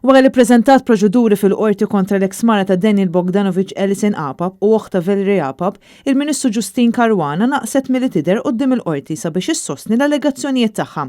Wara li ppreżentat proċeduri fil-Qorti kontra l-eks mara ta' Daniel Bogdanovic Alison Apap u oħtha Valerie Apap, il-Ministru Justyne Caruana naqset milli tidher quddiem il-Qorti sabiex issostni l-allegazzjonijiet tagħha.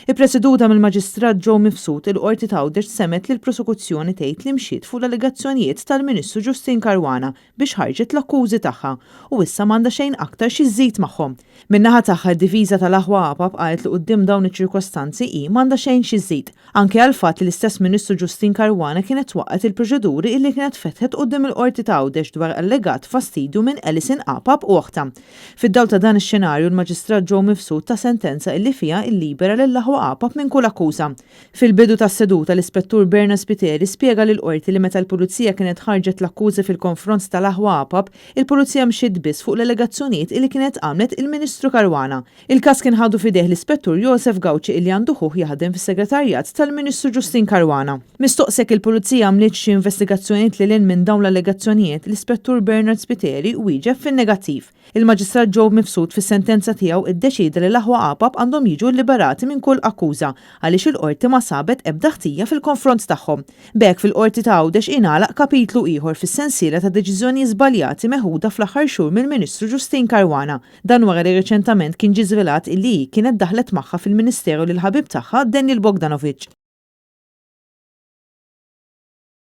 Ippreseduta mill-Maġistrat Joe Mifsud, il-Qorti t'Għawdex semgħet lill-prosekuzzjoni tgħid li mxiet fuq l-allegazzjonijiet tal-Ministru Justyne Caruana biex ħarġet l-akkużi tagħha u issa m'għandha xejn aktar xi żżid magħhom. Min-naħa tagħha d-difiża tal-aħwa Apap qalet li quddiem dawn iċ-ċirkostanzi hi m'għandha xejn xi żżid, anke għall-fatt li l-istess Ministru Justyne Caruana kienet waqqgħet il-proċeduri illi kienet fetħet quddiem il-Qorti ta' Għawdex dwar allegat fastidju minn Alison Apap u oħtha. Fid-dawl ta' dan ix-xenarju l-Maġistrat Joe Mifsud ta sentenza illi fiha illibera lill-aħwa Apap minn kull akkuża. Fil-bidu tas-seduta, l-Ispettur Bernard Spiteri spjega lill-Qorti li meta l-Pulizija kienet ħarġet l-akkużi fil-konfront tal-aħwa Apap, il-Pulizija mxiet biss fuq l-allegazzjonijiet illi kienet għamlet il-Ministru Caruana. Il-każ kien ħadu f'idejh l-Ispettur Josef Gauci illi għandu ħuh jaħdem fis-Segretarjat tal-Ministru Justyne Caruana. Mistoqsi jekk il-Pulizija għamlitx xi investigazzjonijiet lil hinn minn dawn l-allegazzjonijiet, l-Ispettur Bernard Spiteri wieġeb fin-negattiv. Il-Maġistrat Joe Mifsud fis-sentenza tiegħu ddeċieda li l-aħwa Apap għandhom jiġu lliberati minn kull akkuża għaliex il-Qorti ma sabet ebda ħtija fil-konfront tagħhom. B'hekk fil-Qorti ta' Għawdex ingħalaq kapitlu ieħor fis-sensiela ta' deċiżjonijiet żbaljati meħuda fl-aħħar xhur mill-Ministru Justyne Caruana. Dan wara li riċentament kien ġie żvelat illi hi kienet daħlet magħha fil-Ministeru lill-ħabib tagħha Daniel Bogdanovic.